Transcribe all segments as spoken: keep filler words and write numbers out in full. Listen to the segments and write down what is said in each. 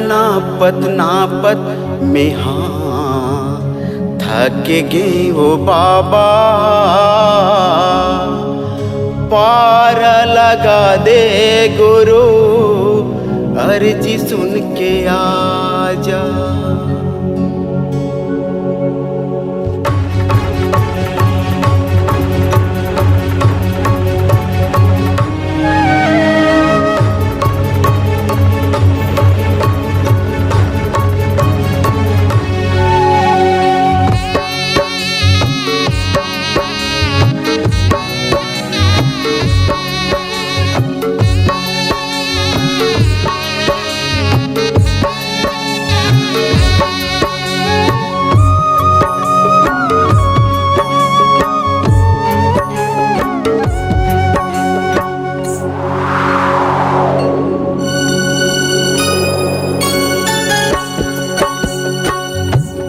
नापत नापत मेहा थक गे ओ बाबा, पार लगा दे गुरु, अर्जी सुन के आजा।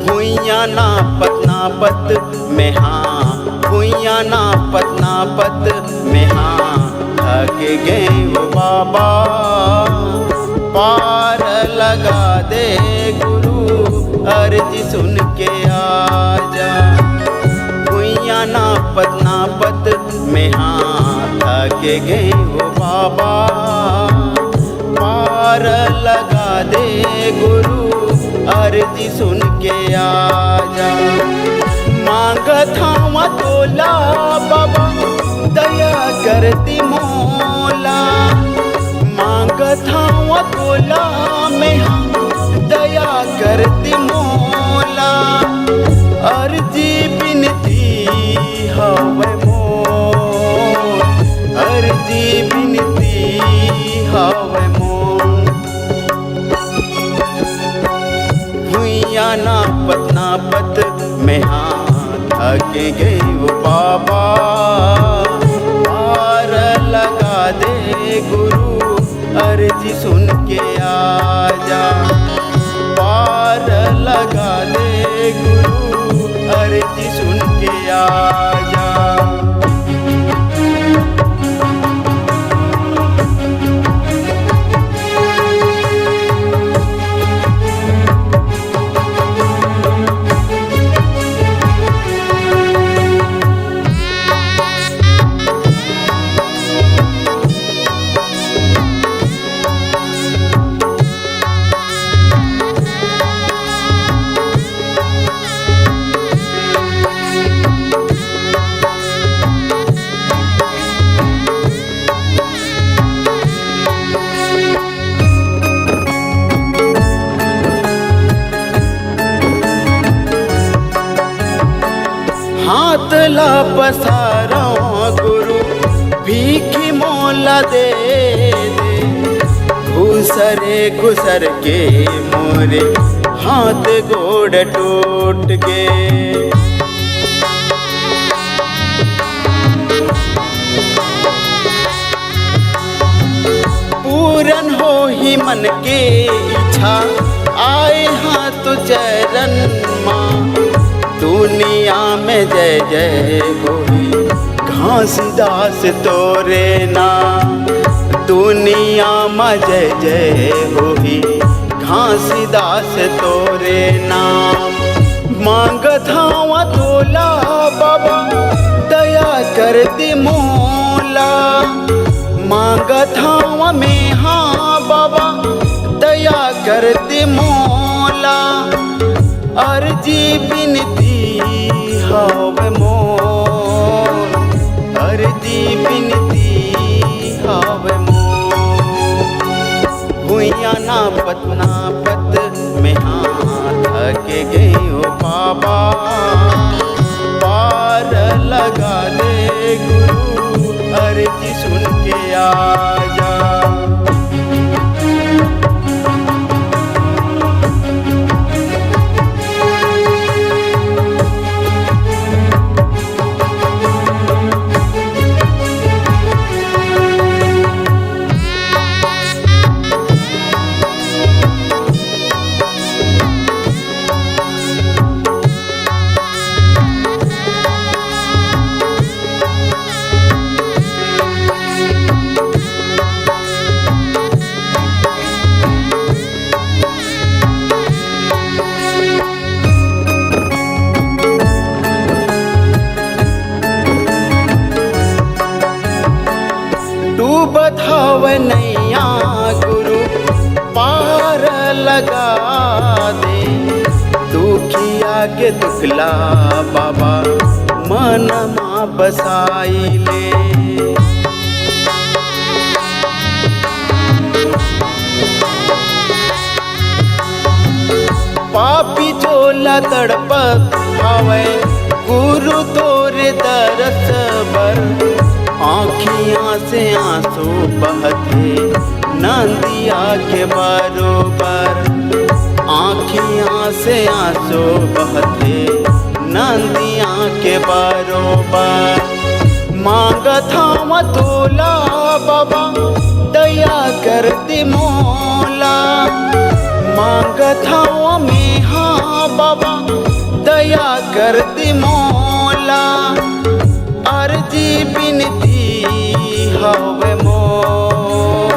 भुइयां नापत नापत मेहा, भुइयां नापत नापत मेहा थक गे ओ बाबा, पार लगा दे गुरु, अर्जी सुन के आजा। भुइयां नापत नापत मेहा थक गे ओ बाबा, पार लगा दे गुरु, अर्जी सुन के आजा। मांगत हंव तोला बाबा, दया कर दी मोला। मांगत हंव तोला मेहा, दया कर दी मोला। अर्जी बिनती हवय मोर, अर्जी बिनती हवय मोर। भुइयां नापत नापत मेहा थक गे ओ बाबा, पार लगा दे गुरु, अर्जी सुन के आजा। पार लगा दे गुरु, अर्जी सुन के आजा। हाथ ला पसारंव गुरु, भीख मोला दे दे। घुसरे घुसर के मोरे हाथ गोड़ टूट गे। पूरन होही मन के इच्छा, आए हां तो चरण मा। दुनिया में जय जय होही, घासीदास तोरे नाम। दुनिया में जय जय होही, घासीदास तोरे नाम। मांगत हंव तोला बाबा, दया कर दे मोला। मांगत हंव मेहा बाबा, दया कर दे मोला। अर्जी बिनती हवय मोर, अर्जी बिनती हवय मोर। भुइयां नापत नापत मेहा थक गे ओ बाबा, पार लगा दे गुरु, अर्जी सुन के आजा। बताव नैया गुरु पार लगा दे, दुखिया के दुखला बाबा मन मा बसाई ले। पापी चोला तड़पत हवय गुरु तोरे दरस बर, आँखियाँ से आंसू बहथे नंदिया के बरोबर, आँखियाँ से आंसू बहथे नंदिया के बरोबर। मांगत हंव तोला बाबा, दया कर दे मोला। मांगत हंव मेहा बाबा, दया कर दे मोला। अर्जी बिनती हवे मोर,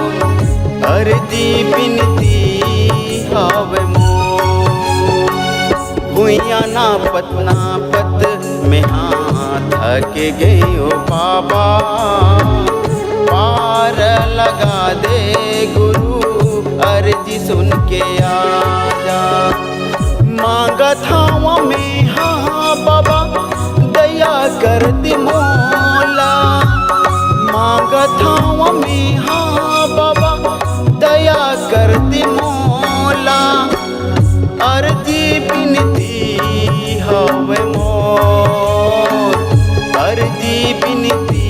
अर्जी बिनती हवे मोर। भुइयां नापत नापत मेहा थक गेंव बाबा, पार लगा दे गुरु, अर्जी सुन के आजा। मांगत हंव मेहा बाबा, दया कर दे मोला। मांगत हंव मेहा बाबा, दया कर दे मोला। अर्जी बिनती हवे मोर, अर्जी बिनती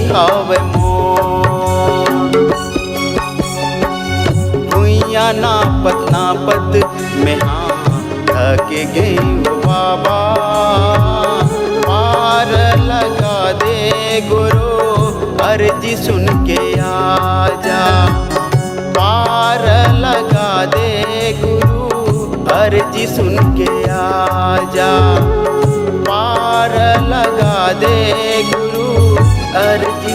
हवे मोर। भुइयां नापत नापत मेहा थक गेंव बाबा, पार लगा दे गुरु, अर्जी सुन के आजा। पार लगा दे गुरु, अर्जी सुन के आजा। पार लगा दे गुरु, अर्जी